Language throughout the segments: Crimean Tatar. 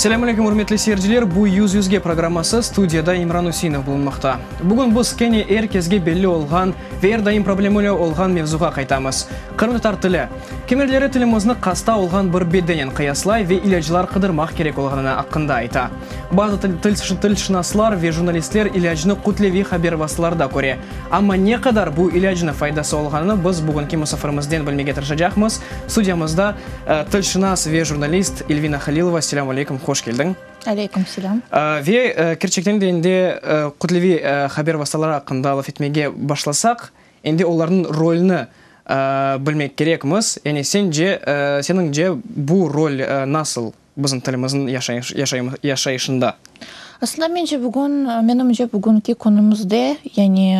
Selâm aleyküm, ürmetli seyirciler! Bu Yüz yüzge programması, studiyada İmran Üseinov bulunmaqta. Bugün biz kene er kesge belli olğan ve er daim problemli olğan mevzuğa qaytamız, qırımtatar tili. Kimerleri tilimizni qasta olğan bir bedenen qıyaslay ve ilâclar qıdırmaq kerek olğanını aqqında ayta. Bazı tilşınaslar ve jurnalistler ilâcnı kütleviy haber vastalarda köre. Amma ne qadar bu ilâcnı faydası olğanını biz bugünki musafirimizden bilmege tırışacaqmız. Studiyamızda tilşınas ve jurnalist Elvina Halilova. Selâmu aleyküm, hoş keldiñ. Aleyküm selâm. Ve kerçekten de endi kütleviy haber vastaları aqqında laf etmege başlasaq, endi olarnıñ rolüni bilmek kerekmiz. Yani sence, seniñce bu rol nasıl bizim tilimizniñ yaşayışında? Aslında mence bugün, menimce bugünki künümizde, yani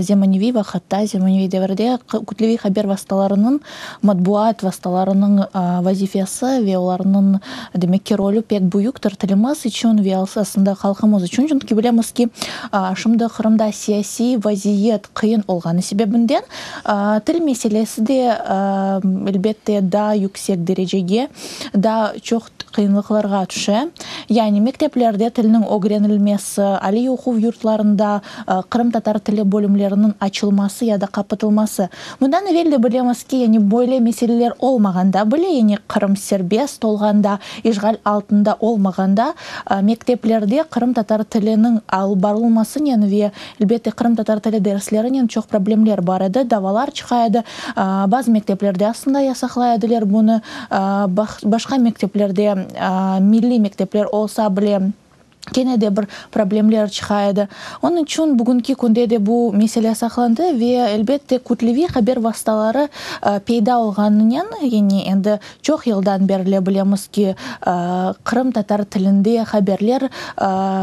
zemaneviy vaqıtta, zemaneviy devirde kütleviy haber vastalarınıñ, matbuat vastalarınıñ vazifesi ve olarnıñ, demek ki, rolü pek büyüktir tilimiz içün ve aslında halqımız içün. Çünki bilemiz ki, şimdi Qırımda siyasiy vaziyet qıyın olğanı sebebinden til meselesi de, elbette, daa yüksek derecege, daa çoq qıyınlıqlarğa tüşe. Yani mekteplerde tilniñ ögrenilmesi, aliy oquv yurtlarında qırımtatar tili bölümleriniñ açılması ya da qapatılması. Bundan evel de bilemiz ki, yani böyle meseleler olmağanda bile, yani Qırım serbest olğanda, işğal altında olmağanda, mekteplerde qırımtatar tiliniñ alıp barılmasınen ve, elbette, qırımtatar tili derslerinen çoq problemler bar edi, davalar çıqa edi. Bazı mekteplerde aslında yasaqlay ediler bunı, Başqa mekteplerde, milliy mektepler olsa bile, kene de bir problemler çıqa edi. Onıñ içün bugünki künde de bu mesele saqlandı ve, elbette, kütleviy haber vastaları peyda olğanınen, yani endi çoq yıldan berli bilemiz ki, qırımtatar tilinde haberler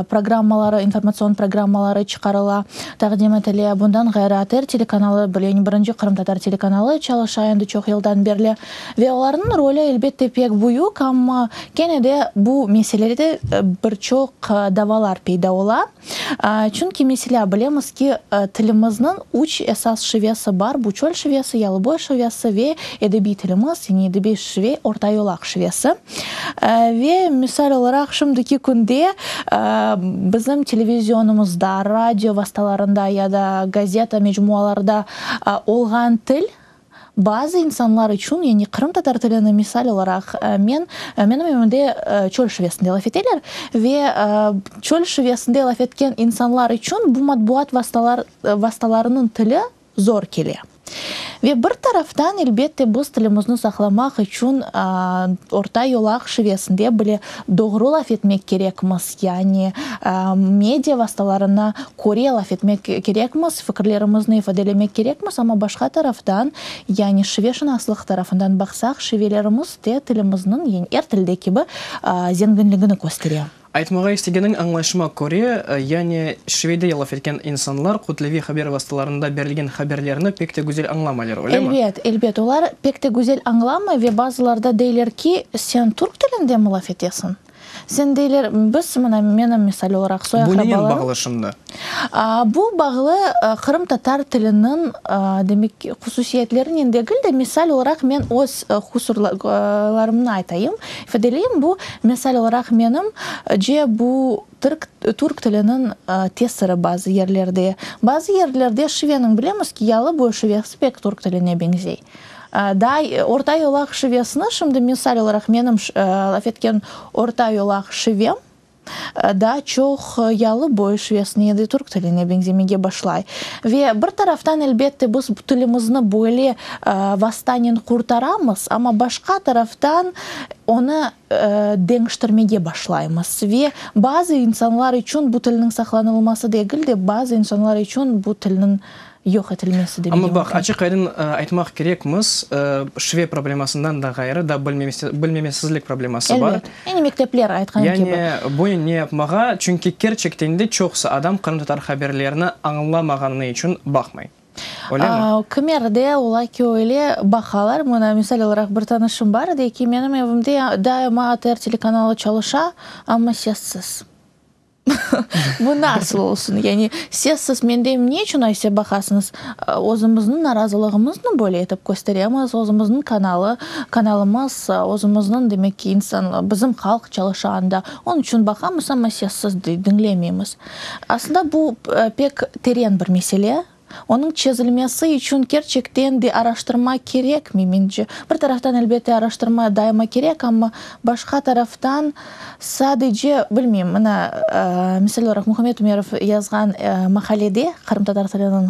programmaları, informatsion programmaları çıqarıla, taqdim etile. Bundan ğayrı, ATR telekanalı, yani birinci qırımtatar telekanalı çalışa endi çoq yıldan berli. Ve olarnıñ rolü, elbette, pek büyük, amma kene de bu meselede bir çoq davalar peyda ola. Çünki, meselâ, bilemiz ki, tilimizniñ üç esas şivesi bar, bu çöl şivesi, yalıboy şivesi ve edebiy tilimiz, yani edebiy şive, ortayolaq şivesi. Ve, misal olaraq, şimdiki künde bizim televizionımızda, radio vastalarında ya da gazeta, mecmualarda olğan til, Bazı insanlar içün, yani qırımtatar tilini misal olaraq, men, menim evimde çöl şivesinde laf eteler ve çöl şivesinde laf etken insanlar içün bu matbuat vastalar, vastalarınıñ tili zor kele. Ve bir taraftan, elbette, biz tilimizni saqlamaq içün orta yolaq şivesinde bile doğru laf etmek kerekmiz, yani media vastalarına köre laf etmek kerekmiz, fikirlerimizni ifadelemek kerekmiz, amma başqa taraftan, yani şiveşınaslıq tarafından baqsaq, şivelerimiz de tilimizniñ, yani er tilde kibi, zenginligini köstere. Aytmağa istegeniñ añlaşıma köre, yani şivede laf etken insanlar kütleviy haber vastalarında berilgen haberlerni pek te güzel añlamaylar, öylemi? Elbet, elbet, olar pek te güzel añlamay ve bazılarda deyler ki, sen türk tilindemi laf etesiñ? Sen deyler, biz, mına, menim misal olaraq soy Bu nenen aqrabalarım. bağlı şimdi? Bu bağlı qırımtatar tiliniñ, demek ki, hususiyetlerinen degil de, misal olaraq men öz husurlarımnı aytayım, ifadeleyim. Bu, misal olaraq, menim ce bu türk, türk tiliniñ tesiri bazı yerlerde. Bazı yerlerde şiveniñ, bilemiz ki, yalıboyu şivesi pek türk tiline beñzey. Daa orta yolaq şivesini, şimdi misal olaraq menim laf etken orta yolaq şivem daa çoq yalı boyu şivesine ya da türk tiline beñzemege başlay. Ve bir taraftan, elbette, biz tilimizni böyle vastanen qurtaramız, amma başqa taraftan onı deñiştirmege başlaymız. Ve bazı insanlar içün bu tilniñ saqlanılması degil de, bazı insanlar içün bu tilniñ yoq etilmesi demege Amma baq, mümkün. açıq-aydın aytmaq kerekmiz, şive problemasından da ğayrı, da bilmemesizlik probleması bar. Elbet. Yani mektepler, aytqanım kibi. Yani bunı ne yapmağa, çünki kerçekten de çoqusı adam qırımtatar haberlerini añlamağanı içün baqmay. Öylemi? Kimerde ola ki, öyle baqalar. Mına, misal olaraq, bir tanışım bar, dey ki, menim evimde daima ATR telekanalı çalışa, amma sessiz. Bu nasıl olsun? Yani sessiz men deyim, ne içün ayse baqasıñız? Özümizniñ narazılığımıznı böyle etip kösteremiz, özümizniñ kanalı, kanalımız, özümizniñ, demek ki, insan, bizim halq çalışa anda. Onıñ içün baqamız, amma sessiz diñlemeymiz. Aslında bu pek teren bir mesele. Onıñ çezilmesi içün kerçekten de araştırma kerekmi, mence? Bir taraftan, elbette, araştırma daima kerek, amma başqa taraftan, sadece, bilmeyim, mına, misal olaraq, Muhammed Umerov yazğan maqalede, qırımtatar tiliniñ,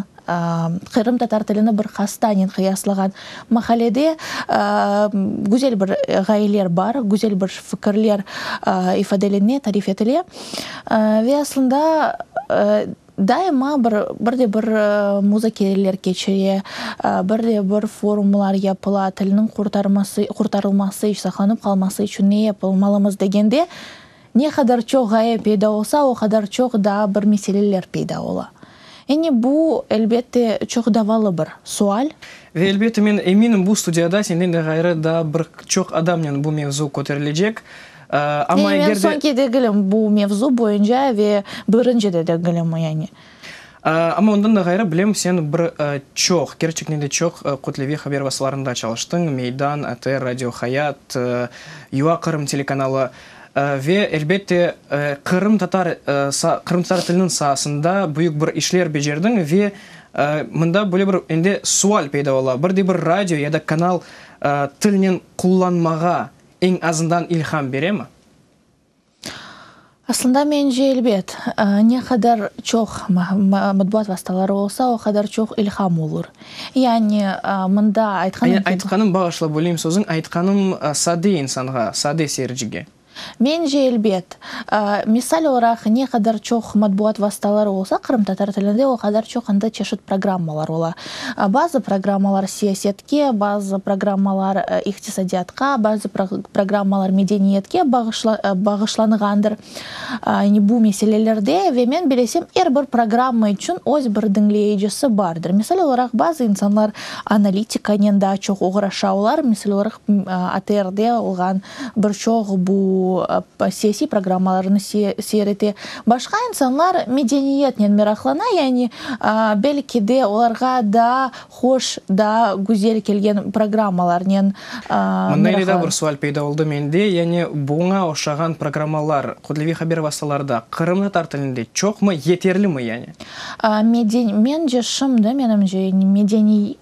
qırımtatar tilini bir hastanen qıyaslağan maqalede güzel bir ğayeler bar, güzel bir fikirler ifadelene, tarif etile. Ve aslında, Daima bir, bir de bir muzakereler keçire, bir de bir forumlar yapıla, tilniñ qurtarması, qurtarılması, saqlanıp qalması içün ne yapılmalımız degende, ne qadar çoq ğaye peyda olsa, o qadar çoq daa bir meseleler peyda ola. Yani bu, elbette, çoq davalı bir sual. Ve elbette, men eminim, bu studiyada senden de ğayrı daa bir çoq adamnen bu mevzu köterilecek. Amma eger de. Men soñki degilim bu mevzu boyunca ve birinci de degilim, yani. Amma ondan da ğayrı, bilem, sen bir çoq, kerçekten de çoq kütleviy haber vastalarında çalıştıñ, Meydan, ATR, Radio Hayat, UA Qırım telekanalı. Ve, elbette, qırımtatar, qırımtatar tiliniñ saasında büyük bir işler becerdiñ ve mında böyle bir endi sual peyda ola, bir de bir radio ya da kanal tilnen qullanmağa Eñ azından ilham beremi? Aslında, mence, elbet. Ne qadar çoq matbuat vastaları olsa, o qadar çoq ilham olur. Yani, mında aytqanım kibi. Aytqanım, bağışla, böleyim sözüñ, aytqanım sade insanğa, sade seyircige. Mence, elbet. Misal olaraq, ne qadar çoq matbuat vastaları olsa qırımtatar tilinde, o qadar çoq anda çeşit programmalar ola. Bazı programmalar siyasetke, bazı programmalar iqtisadiyatqa, bazı programmalar medeniyetke bağışlanğandır. Yani bu meselelerde ve men bilesem, er bir programma içün öz bir diñleyicisi bardır. Misal olaraq, bazı insanlar analitikanen daa çoq oğraşa, olar, misal olaraq, ATRde olğan Bir çoq bu siyasiy programmalarnı seyir ete. Başqa insanlar medeniyetnen meraqlana, yani belki de olarğa daa hoş, daa güzel kelgen programmalarnen Mında ille daa bir sual peyda oldı mende, yani buña oşağan programmalar kütleviy haber vastalarında qırımtatar tilinde çoqmı, yeterlimi yani? Mence, şimdi, menimce, yani medeniy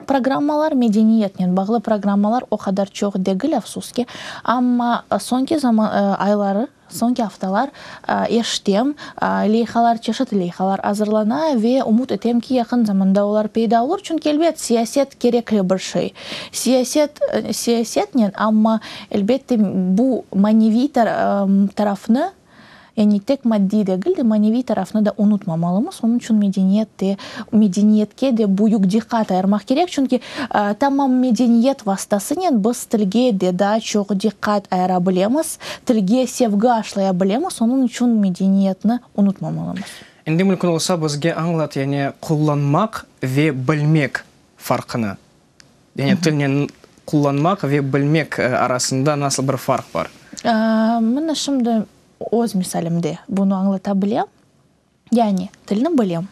Programmalar, medeniyetnen bağlı programmalar o qadar çoq degil, afsus ki, amma soñki zaman ayları, soñki aftalar eşitem, leyhalar, çeşit leyhalar azırlana ve ümüt etem ki, yaqın zamanda olar peyda olur, çünki, elbet, siyaset kerekli bir şey. Siyaset, siyasetnen, amma, elbette, bu maneviy tarafnı Yani tek maddiy degil de, maneviy tarafnı da unutmamalımız. Onıñ içün medeniyet de, medeniyetke de büyük diqqat ayırmaq kerek. Çünki tamam medeniyet vastasınen biz tilge de daa çoq diqqat ayıra bilemiz, tilge sevgi aşlaya bilemiz. Onıñ içün medeniyetni unutmamalımız. Endi mümkün olsa bizge añlat, yani qullanmaq ve bilmek farqını. Yani tilnen qullanmaq ve bilmek arasında nasıl bir farq bar? Mına şimdi öz misalimde bunı añlata bilem. Yani tilni bilem.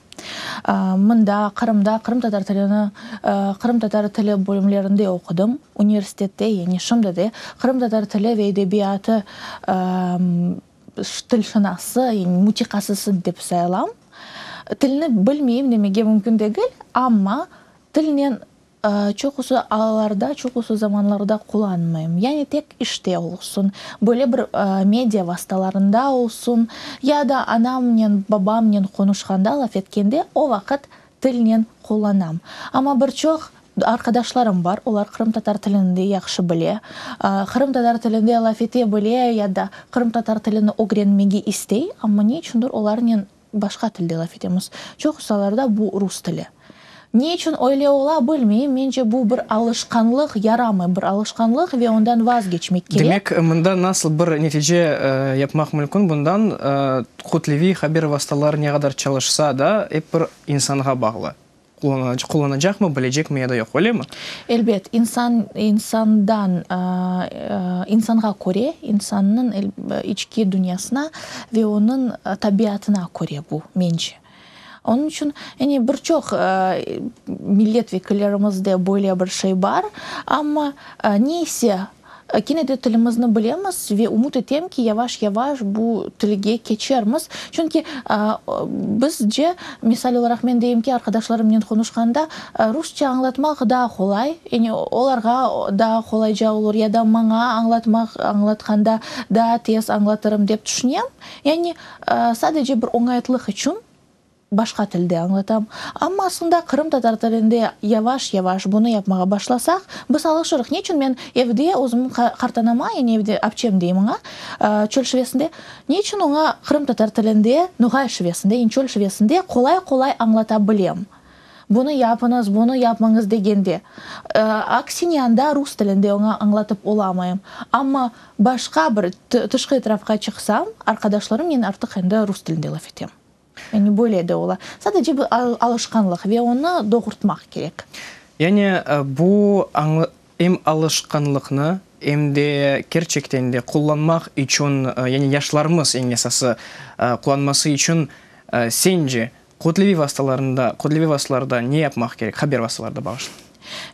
Mında, Qırımda qırımtatar tilini, qırımtatar tili bölümlerinde oqudım, universitette, yani şimdi de qırımtatar tili ve edebiyatı tilşınası, yani mütehassısı dep sayılam. Tilni bilmeyim demege mümkün degil, amma Tilnen çoqusı allarda, çoqusı zamanlarda qullanmayım. Yani tek işte olsun, böyle bir media vastalarında olsun, ya da anamnen, babamnen qonuşqanda, laf etkende, o vaqıt tilnen qullanam. Amma bir çoq arqadaşlarım bar, olar qırımtatar tilini de yahşı bile, qırımtatar tilinde laf ete bile ya da qırımtatar tilini ögrenmege istey, amma ne içündir olarnen Başqa tilde laf etemiz. Çoqusı allarda bu rus tili. Ne içün öyle ola, bilmeyim. Mence, bu bir alışqanlıq, yaramay bir alışqanlıq ve ondan vazgeçmek kerek. Demek, mında nasıl bir netice yapmaq mümkün bundan, kütleviy haber vastaları ne qadar çalışsa da, ep bir insanğa bağlı. qullanacaqmı, bilecekmi ya da yoq, öylemi? Elbet, insan insandan, insanğa köre, insannıñ içki dünyasına ve onıñ tabiatına köre bu, mence. Onıñ içün, yani bir çoq millet vekillerimizde böyle bir şey bar, amma neyse, Kene de tilimizni bilemiz ve ümüt etem ki, yavaş-yavaş bu tilge keçermiz. Çünki bizce, misal olaraq men deyim ki, arqadaşlarımnen qonuşqanda, rusça añlatmaq daa qolay, yani olarğa daa qolayca olur ya da maña añlatmaq, añlatqanda daa tez añlatırım dep tüşünem. Yani sadece bir oñaytlıq içün. Başqa tilde añlatam. Amma aslında qırımtatar tilinde yavaş-yavaş bunı yapmağa başlasaq, biz alışırıq. Ne içün men evde özümniñ qartanama, yani evde apçem deyim oña, çöl şivesinde, ne içün oña qırımtatar tilinde, noğay şivesinde, yani çöl şivesinde qolay-qolay añlata bilem? Bunı yapıñız, bunı yapmañız degende. Aksine anda rus tilinde oña añlatıp olamayım. Amma başqa bir tışqı etrafqa çıqsam, arqadaşlarımnen artıq endi rus tilinde laf etem. Yani böyle de ola. Sadece bir alışqanlıq ve onı doğurtmaq kerek. Yani bu em alışqanlıqnı, em de kerçekten de qullanmaq içün, yani yaşlarımız eñ esası qullanması içün sence kütleviy vastalarında, kütleviy vastalarda ne yapmaq kerek, haber vastalarda bağışla?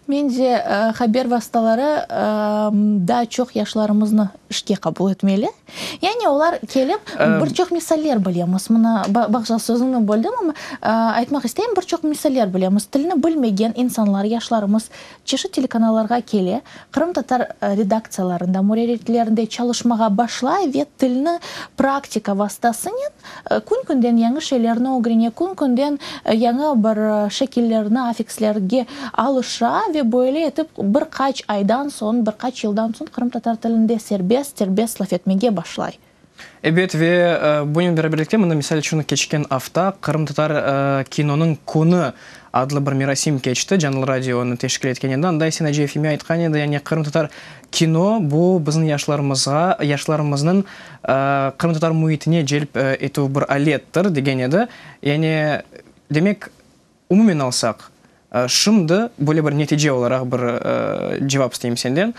Mence, haber vastaları daa çoq yaşlarımıznı işke qabul etmeli. Yani olar kelip, bir çoq misaller bilemiz. Mına, bağışla, sözüñni böldim, amma aytmaq isteyim, bir çoq misaller bilemiz. Tilni bilmegen insanlar, yaşlarımız çeşit telekanallarğa kele, qırımtatar redaktsiyalarında, mürerritlerinde çalışmağa başlay ve tilni praktika vastasınen Kün-künden yañı şeylerni ögrene, kün-künden yañı bir şekillerni, afikslerge alışa ve böyle etip bir qaç aydan soñ, bir qaç yıldan soñ qırımtatar tilinde serbest, serbest laf etmege başlay. Ebet, ve bunen beraberlikte, mında, misal içün, keçken afta Qırımtatar kinonıñ künü adlı bir merasim keçti, Canlı radio onı teşkil etken edi. Anda ise Naciye Femi aytqan edi, yani qırımtatar kino bu bizim yaşlarımızğa, yaşlarımıznıñ qırımtatar müitine celp etüv bir alettir, degen edi. Yani, demek, umumen alsaq, şimdi böyle bir netice olaraq bir cevap isteyim senden,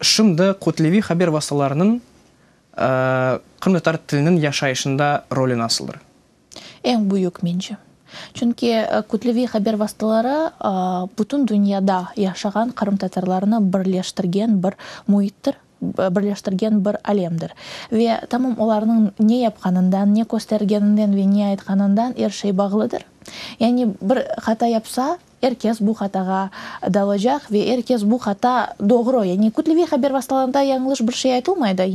şimdi kütleviy haber vastalarınıñ qırımtatar tiliniñ yaşayışında rolü nasıldır? Eñ büyük, mence. Çünki kütleviy haber vastaları bütün dünyada yaşağan qırımtatarlarnı birleştirgen bir müittir, birleştirgen bir alemdir. Ve tamam olarnıñ ne yapqanından, ne köstergeninden ve ne aytqanından er şey bağlıdır. Yani bir hata yapsa, Er kes bu hatağa dalacaq ve er kes bu hata doğru, yani kütleviy haber vastalarında yañlış bir şey aytılmay da,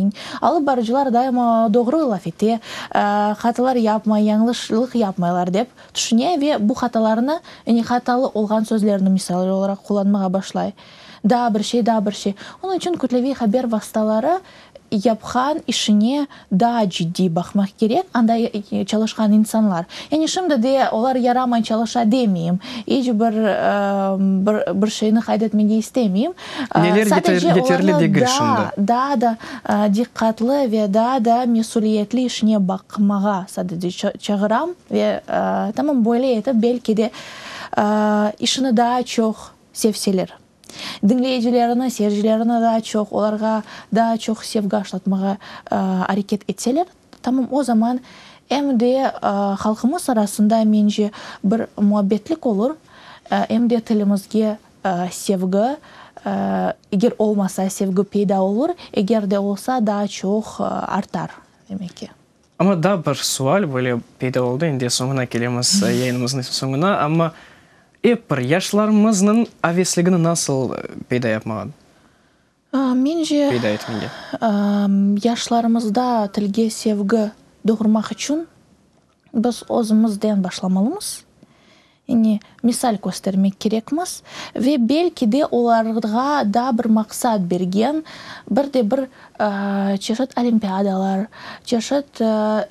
alıp barıcılar daima doğru laf ete, hatalar yapmay, yañlışlıq yapmaylar dep tüşüne ve bu hatalarnı, yani hatalı olğan sözlerni misal olaraq qullanmağa başlay. Daa bir şey, daa bir şey. Onıñ içün kütleviy haber vastaları yapqan işine daa ciddiy baqmaq kerek, anda çalışqan insanlar. Yani şimdi de olar yaramay çalışa demeyim, iç bir bir şeyni qayd etmege istemeyim. Neler yeterli degil şimdi? Daa da diqqatlı ve daa da mesüliyetli işine baqmağa sadece çağıram ve tamam böyle etip belki de işini daa çoq sevseler. Diñleyicilerini, seyircilerini daa çoq, olarğa daa çoq sevgi aşlatmağa areket etseler, tamam o zaman em de halqımız arasında, mence, bir muabbetlik olur, em de tilimizge sevgi, eger olmasa, sevgi peyda olur, eger de olsa, daa çoq artar, demek ki. Amma daa bir sual böyle peyda oldı, endi soñuna kelemiz, yayınımıznıñ soñuna, amma ep bir yaşlarımıznıñ avesligini nasıl peyda yapmağa, Mence, peyda etmege? yaşlarımızda tilge sevgi doğurmaq içün biz özümizden başlamalımız. Yani, misal köstermek kerekmiz ve belki de olarğa daa bir maqsat bergen bir de bir çeşit olimpiadalar, çeşit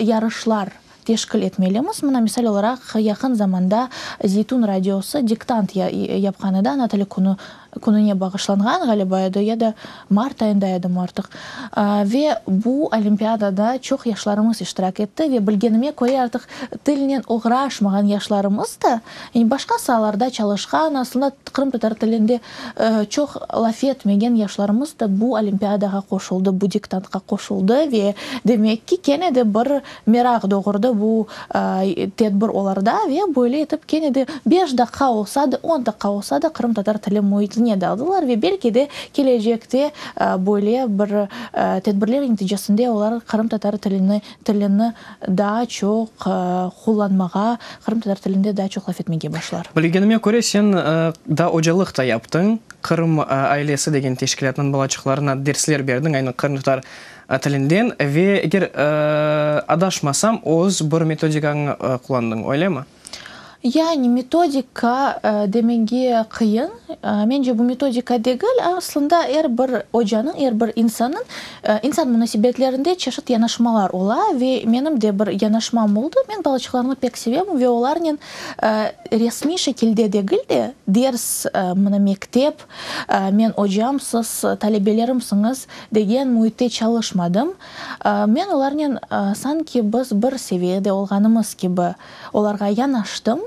yarışlar teşkil etmelimiz. Mına, misal olaraq, yaqın zamanda Zeytun radiosı diktant yapqan edi, Ana tili künü. kününe bağışlanğan ğaliba edi, ya da mart ayında edimi artıq. Ve bu olimpiadada çoq yaşlarımız iştirak etti ve bilgenime köre artıq tilnen oğraşmağan yaşlarımız da, yani başqa saalarda çalışqan, aslında qırımtatar tilinde çoq laf etmegen yaşlarımız da bu olimpiadağa qoşuldı, bu diktantqa qoşuldı ve demek ki, kene de bir Meraq doğurdı bu tedbir olarda ve böyle etip kene de beş daqqa olsa da, on daqqa olsa da qırımtatar tili müitine daldılar ve belki de kelecekte böyle bir tedbirler neticesinde olar qırımtatar tilini tilini daa çoq qullanmağa, qırımtatar tilinde daa çoq laf etmege başlar. Bilgenime köre, sen daa ocalıq da yaptıñ, Qırım ailesi degen teşkilâtnıñ balaçıqlarına dersler berdiñ, aynı qırımtatar Tilinden ve eger adaşmasam, öz bir metodikañı qullandıñ, öylemi? Yani metodika demege qıyın. Mence, bu metodika degil, aslında er bir ocanıñ, er bir insannıñ insan munasebetlerinde çeşit yanaşmalar ola ve menim de bir yanaşmam oldı. Men balaçıqlarnı pek sevem ve olarnen resmiy şekilde degil de, ders, mına mektep, men ocam, siz talebelerimsiñiz Degen müitte çalışmadım. Men olarnen sanki biz bir seviyede olğanımız kibi olarğa yanaştım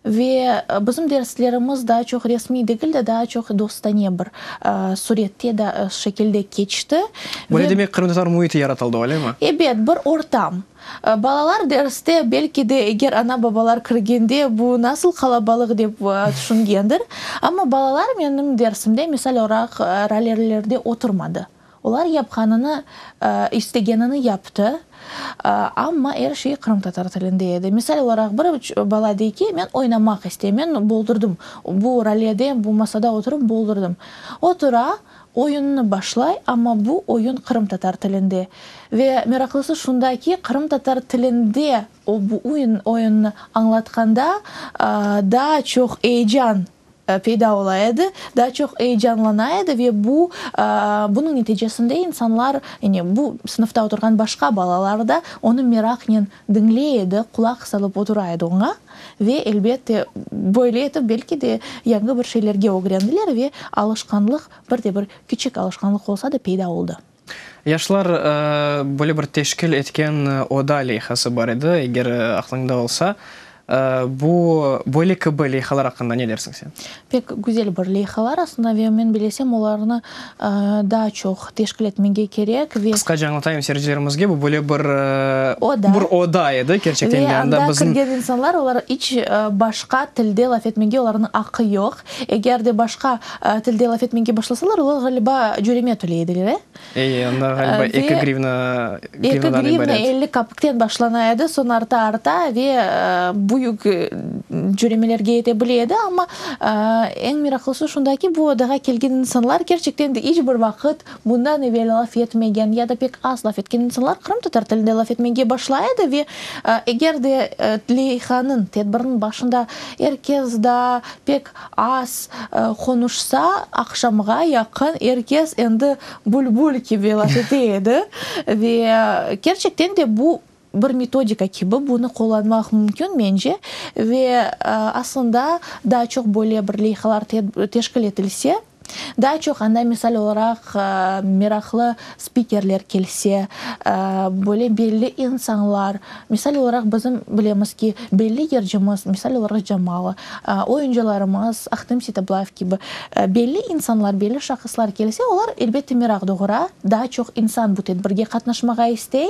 ve bizim derslerimiz daa çoq resmiy degil de, daa çoq dostane bir surette, şekilde keçti. Böyle demek, qırımtatar müiti yaratıldı, öylemi? Ebet, bir ortam. Balalar derste, belki de, eger ana-babalar kirgende, bu nasıl qalabalıq dep tüşüngendir. Amma balalar menim dersimde, misal olaraq, ralelerde oturmadı. Olar yapqanını, istegenini yaptı, amma er şey qırımtatar tilinde edi. Misal olaraq, bir bala dey ki, men oynamaq isteyim, men boldurdım, bu ralede, bu masada oturıp boldurdım. Otura, Oyunnı başlay, amma bu oyun qırımtatar tilinde. Ve meraqlısı şunda ki, qırımtatar tilinde o bu oyunnı añlatqanda daa çoq eyecan peyda ola edi, daa çoq eyecanlana edi ve bu, bunıñ neticesinde insanlar, yani bu sınıfta oturğan başqa balalar da onı meraqnen diñley edi, qulaq salıp otura edi oña. Ve, elbette, böyle etip, belki de, yañı bir şeylerge ögrendiler ve alışqanlıq, bir de bir kiçik alışqanlıq olsa da, peyda oldı. Yaşlar böyle bir teşkil etken oda leyhası bar edi, eger aqlıñda olsa. Bu, böyle kibi leyhalar aqqında ne dersiñ sen? Pek güzel bir leyhalar aslında ve men bilesem, olarnı daa çoq teşkil etmege kerek ve. Qısqaca añlatayım seyircilerimizge, bu böyle bir oda, bir oda edi kerçekten de, anda bizim. Ve anda kirgen insanlar, olar iç başqa tilde laf etmege olarnıñ aqqı yoq. Eger de başqa tilde laf etmege başlasalar, olar, ğaliba, cöreme töley ediler, e? Ey, anda ğaliba eki grivna, grivnadan ibaret. Eki grivna 50 kapikten başlana edi, soñ arta-arta ve büyük cöremelerge yete bile edi. Amma eñ meraqlısı şunda ki, bu odağa kelgen insanlar kerçekten de iç bir vaqıt bundan evel laf etmegen ya da pek az laf etken insanlar qırımtatar tilinde laf etmege başlay edi ve eger de leyhanıñ, tedbirniñ başında er kes daa pek Az qonuşsa, aqşamğa yaqın er kes endi bülbül kibi laf ete edi. Ve kerçekten de bu bir metodika kibi, bunı qullanmaq mümkün, mence. Ve aslında daa çoq böyle bir leyhalar teşkil etilse, daa çoq anda, misal olaraq, meraqlı spikerler kelse, böyle belli insanlar, misal olaraq, bizim bilemiz ki, belli yırcımız, misal olaraq, Jamala, oyuncılarımız, Ahtem Seytablayev kibi belli insanlar, belli şahıslar kelse, olar, elbette, meraq doğura, daa çoq insan bu tedbirge qatnaşmağa istey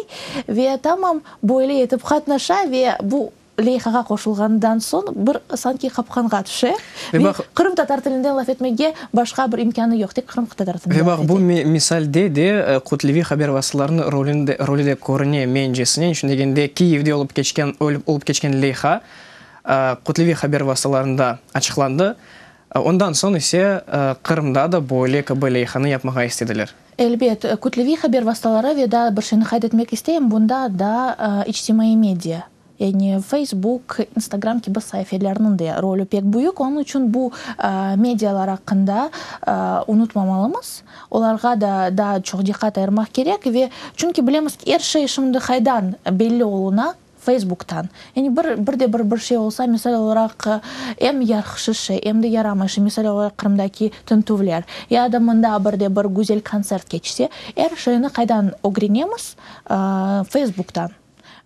ve tamam böyle etip qatnaşa ve bu Leyhağa qoşulğandan soñ bir sanki qapqanğa tüşe ve qırımtatar tilinde laf etmege başqa bir imkânı yoq, tek qırımtatar tilinde laf ete. Ve baq, bu misalde de kütleviy haber vastalarınıñ rolü de körüne mencesine, niçün degende, Kiyevde olıp keçken olıp keçken leyha kütleviy haber vastalarında açıqlandı, ondan soñ ise Qırımda da böyle kibi leyhanı yapmağa istediler. Elbet, kütleviy haber vastaları ve daa bir şeyni qayd etmek isteyim, bunda daa içtimaiy media. Yani Facebook, Instagram kibi saifelerniñ de rolü pek büyük, onıñ içün bu medialar aqqında unutmamalımız, olarğa da daa çoq diqqat ayırmaq kerek ve çünki bilemiz ki, er şey şimdi qaydan belli oluna. Feysbuktan. Yani bir, bir de bir bir şey olsa, misal olaraq, em yahşı şey, em de yaramay şey, misal olaraq, Qırımdaki tintüvler, ya da mında bir de bir güzel kontsert keçse, er şeyni qaydan ögrenemiz? Feysbuktan.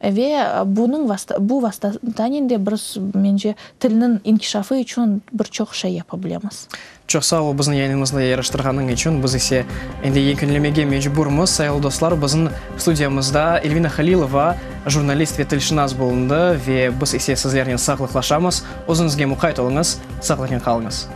Ve bunıñ vasta, bu vastanen de biz, mence, tilniñ inkişafı içün bir çoq şey yapa bilemiz. Çoq sağ ol bizni yayınımıznı yaraştırğanıñ içün. Biz ise endi yekünlemege mecburmız. Sayğılı dostlar, bizim studiyamızda Elvina Halilova, jurnalist ve tilşınas bulundı ve biz ise sizlernen sağlıqlaşamız. Özüñizge muqayt oluñız, sağlıqnen qalıñız.